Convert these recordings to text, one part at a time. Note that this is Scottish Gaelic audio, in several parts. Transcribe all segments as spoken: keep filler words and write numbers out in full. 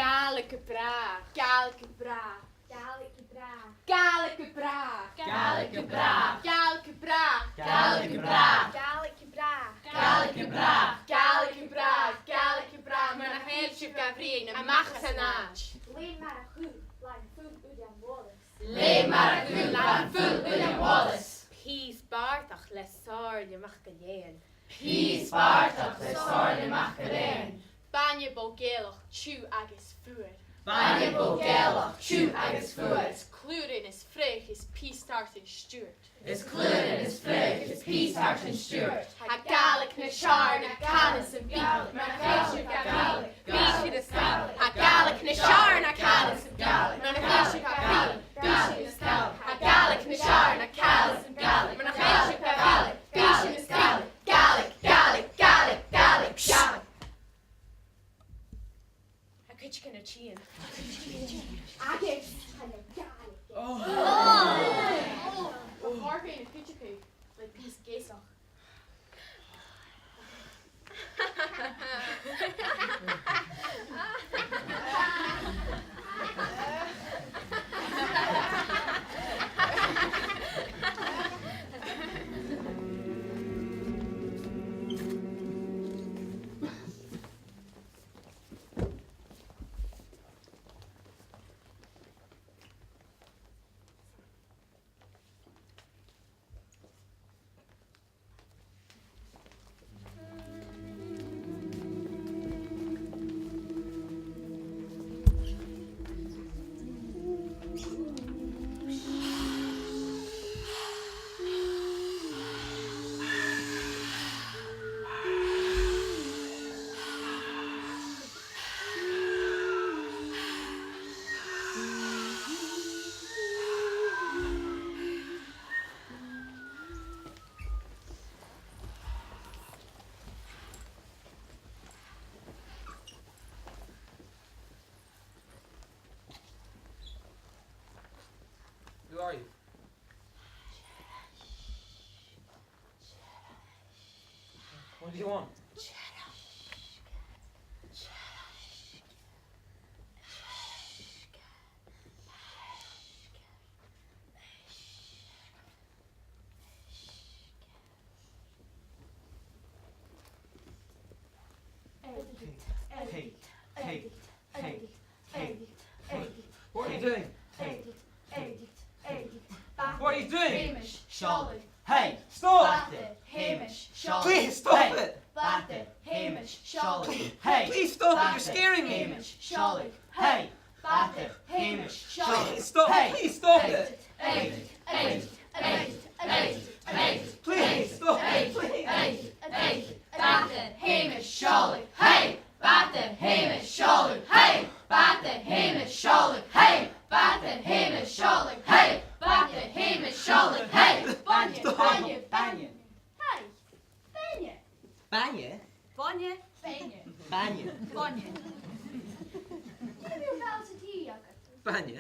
Gàidhlig gu bràth. Gàidhlig gu bràth. Gàidhlig gu bràth. Mura h-eil sibh ga bruidhinn, a-mach às an àite. Leum mar a chùl, leum fuil uilleam mhòr. Leum mar a chùl, leum fuil uilleam mhòr. Pìos bàrdachd le Somhairle MacGill-Eain. Pìos bàrdachd le Somhairle MacGill-Eain. Bainne bò Ghàidhealach, tiugh agus fuar. Bainne bò Ghàidhealach, tiugh agus fuar. Is cluaran is fraoch is pìos tartan stiùirt. Is cluaran is fraoch is pìos tartan stiùirt. Tha Gàidhlig nas fheàrr na cànan sam bith. Mura h-eil sibh ga bruidhinn, bidh sibh nas càile. Tha Gàidhlig nas fheàrr na cànan sam bith. Mura h-eil sibh ga bruidhinn, bidh sibh nas càile. Tha Gàidhlig nas fheàrr na cànan sam bith. Mura h-eil sibh ga bruidhinn, bidh sibh nas càile. Gàidhlig, Gàidhlig, Gàidhlig, Gàidhlig, Gàidhlig. Tha cuideigin a' tighinn. Agus tha na Gàidheil. Oh. Oh. Tha Corcaigh na cuideachadh le pìos geasach. Who are you? What do you want? Hey, hey, hey, hey, hey. What are you doing? What are you doing? Hey, stop! Please stop it! Hey! Please stop it! You're scaring me! Hey! Stop! Please stop it! Please stop! Please! Bàta Sheumais, seòladh, hey! Bàta Sheumais, seòladh, hey! Bàta Sheumais, seòladh, hey! Bàta Sheumais, seòladh, hey! Bàta Sheumais, seòladh, hey! Bainne, bainne, bainne. Hey! Bainne. Bainne? Bainne. Bainne. Bainne. Bainne. Dè bheil sa tì agad? Bainne.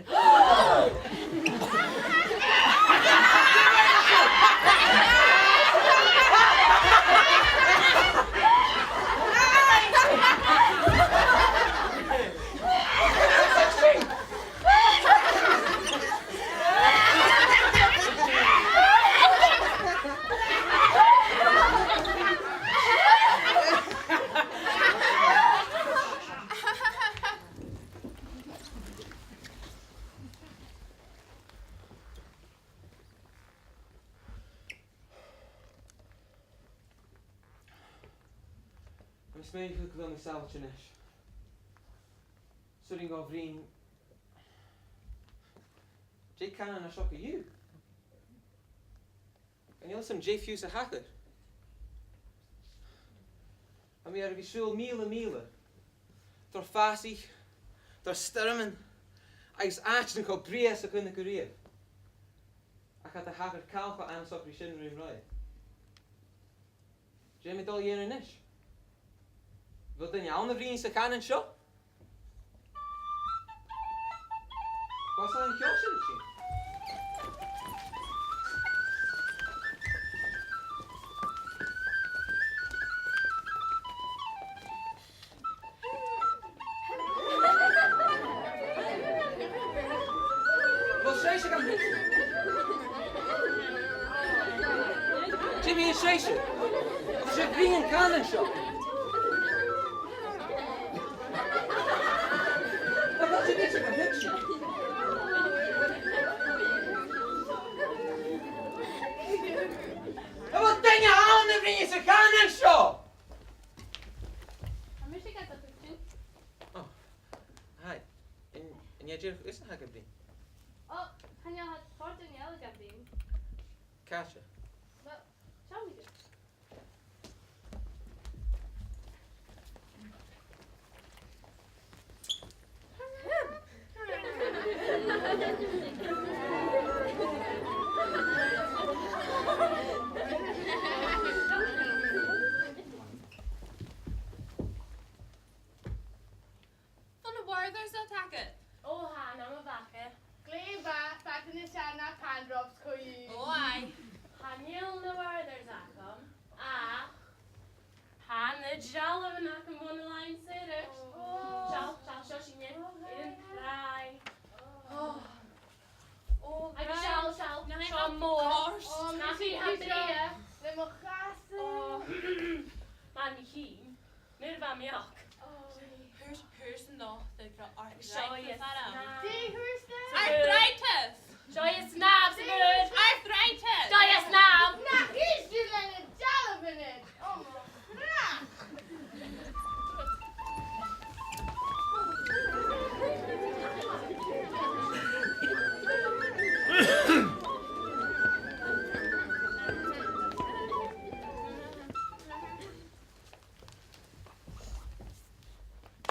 Tha mi a' smaoineachadh gu bheil mi sàbhailte a-nis. 'S urrainn dhomh bruidhinn. Dè an cànan a tha seo co-dhiù? Chan eil fhios agam dè fiù 's a thachair. Tha mi air a bhith a' siubhal mìle mìle, tro phàsaich, tro stoirmean, agus àitean cho brèagha 's a chunnaic mi riamh. Ach cha do thachair càil cho an-socraidh sin rium roimhe. Dè tha mi dol a dhèanamh a-nis? A bheil duine ann a bhruidhinn sa chànan seo? Cò às a tha an ceòl sin a' tighinn? Seadh, seadh. Tha sibh a' bruidhinn cànan seo. Tha, tha sibh a' bruidhinn. Tha, bheil duine ann a bhruidhneas an cànan seo? Tha mise gad thuigsinn. Ò, hi. An, an e dìreach thusa a tha gad bruidhinn? Ò, chan eil, tha tòrr daoine eile gad bruidhinn. Càite? Uill, seall mi. Bheil na Werthers agad? Ò, tha, nam bheachd. Glè mhath, fada nas fheàrr na Pan Drops co-dhiù. Ò, aye. Chan eil na Werthers agam, ach tha na dealbhan agam bhon a' Lion Sailor. Ò. Seall, seall, seo sinne air an tràigh. Ò. Ò, agus seall, seall, seo mòr. Ò, tha mi a' dol a dh'fhalbh le mo chasan. Ò. Mar mi fhìn. Nuair a bha mi ochd. Ò. Thuirt, thuirt an dotair gun robh arthritis air a' bhàrr. Dè thuirt e? Arthritis! Seo e a' snàmh, Samhain! Arthritis! Seo e a' snàmh! Na, is e le na dealbhan air! Ò, mo chreach!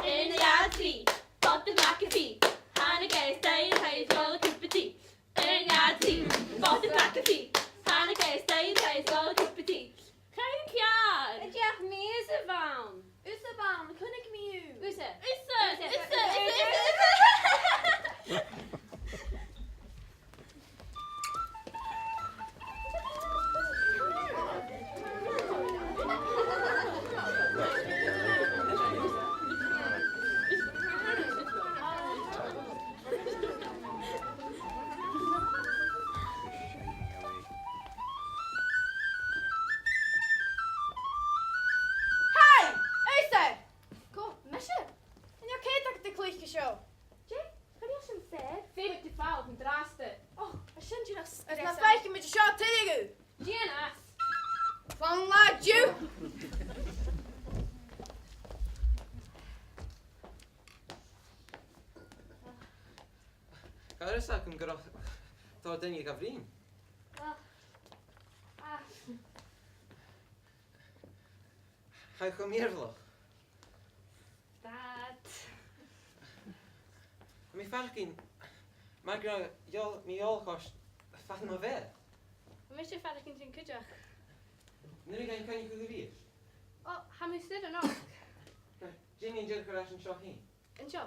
Aon, dhà, trì, Bòt a' Bhac a' Phì. Thàinig e a-steach a-rithist gu cupa tì. Aon, dhà, trì, Bòt a' Bhac a' Phì. Thàinig e a-steach a-rithist gu cupa tì. Chan eil ceàrr! An deach mi is a bh' ann? Thusa a bh' ann, chunnaic mi thu. Thusa. Thusa, thusa, thusa, thusa, thusa. Hey! Thusa! Cò, mise? Chan eil cead agad a chluich an seo. Dè? Chan eil sin fèir. Feumaidh tu falbh an-dràsta. Och, tha sin dìreach... Is na faic mi seo tuilleadh. Dèan às. Fan latha an-diugh. Chan eil fhios agam gun robh tòrr dhaoine ga bhruidhinn. Ach, ach. Tha e cho mìorbhaileach. Dad. Tha mi a' faireachdainn mar gun robh mi eòlach ort fad mo bheatha. Tha mise a' faireachdainn sin cuideachd. An urrainn dhuinn coinneachadh a-rithist? Ò, tha mi a' smaoineachadh. Dè nì an dèidh a chur air ais an seo fhèin? An seo?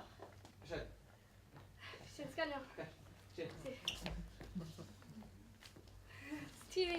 Seo. Sin sgoinneil. Seo. T V.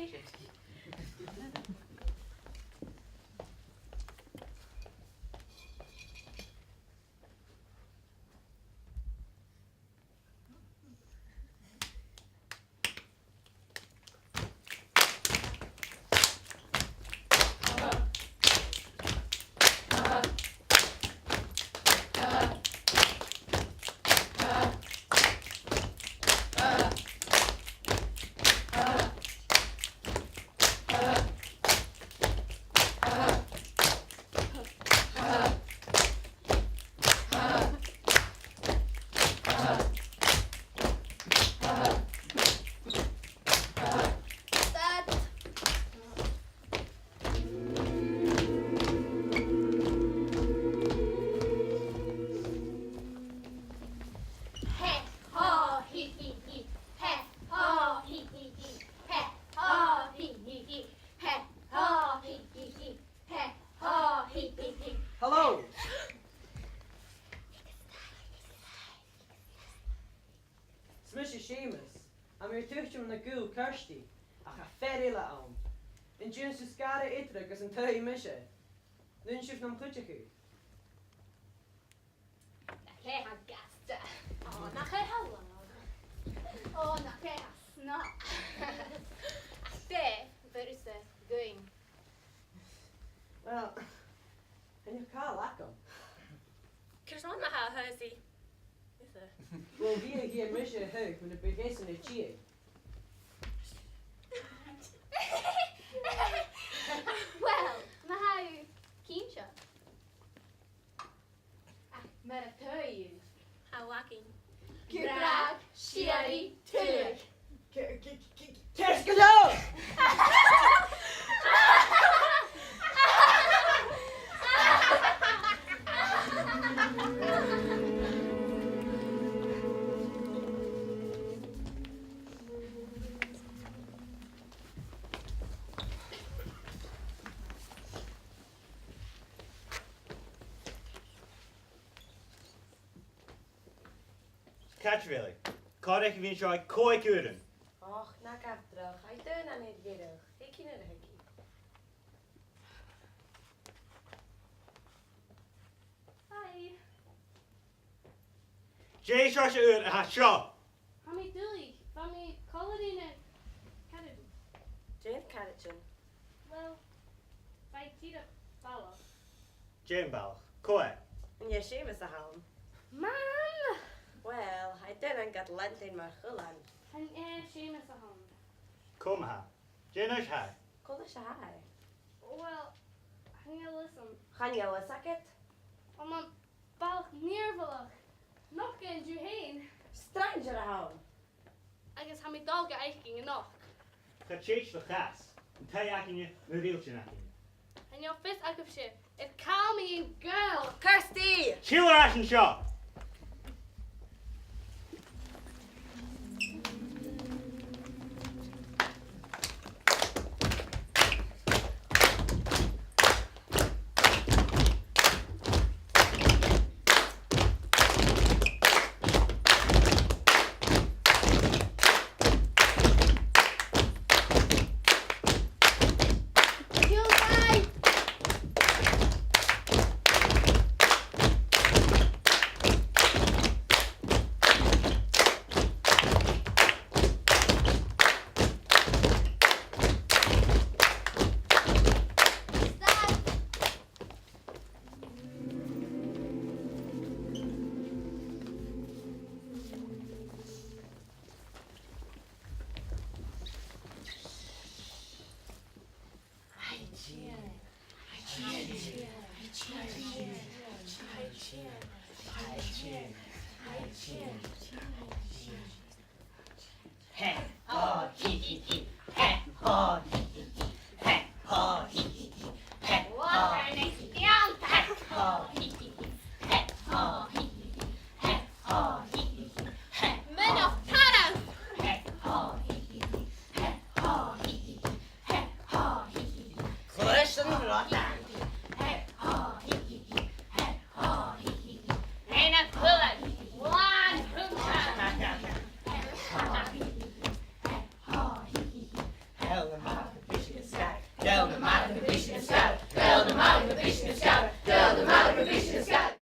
He, haw, hee, hee, hee. He, haw, hee, hee, hee. He, haw, hee, hee, hee. He, haw, hee, hee, hee. He, haw, hee, hee, hee. Hello. 'S mise Seumas. Tha mi air tuiteam na gaol Kirsty, ach tha fear eile ann. An dèan sibh sgaradh eatarra gus an taghaidh mise? An dèan sibh nam chuideachadh? Nach e tha gasta. Ò, nach e tha làn. Ò, nach e tha snog. Ach dè bheir thusa dhuinn? Bidh e a' dèanamh mise a thaghadh, mura biodh esan a' tighinn. Uill, ma tha thu cinnteach. Ach mura tèid, tha againn gràdh, sìorraidh, tuilleadh. C-, c-, c-, ceart gu leòr! Càit a bheil i? Cò aig a bheil i? Seo e còig uairean. Och, na gabh dragh, tha i daonnan air dheireadh. Thig i nuair a thig i. Hi. Dè seòrsa uair a tha seo? Tha mi duilich, bha mi còmhla ri na caraidean. Dè na caraidean? Uill, bha iad dìreach balach. Dè am balach? Cò e? An e Seumas a th' ann? Mam! Uill, tha e daonnan gad leantainn mar chuilean. Chan e Seumas a th' ann. Cò ma-thà? Dè an aois a tha e? Cò leis a tha e? Uill, chan eil fhios agam. Chan eil fhios agad? Tha am balach mìorbhaileach. Nochd e an-diugh fhèin. Stranger a th' ann. Agus tha mi dol ga fhaicinn a-nochd. Cha tèid do chas. An taigh againne, na riaghailtean againne. Chan eil fios agaibhse air càil mo ghaoil. Kirsty! Siuthad air ais an seo!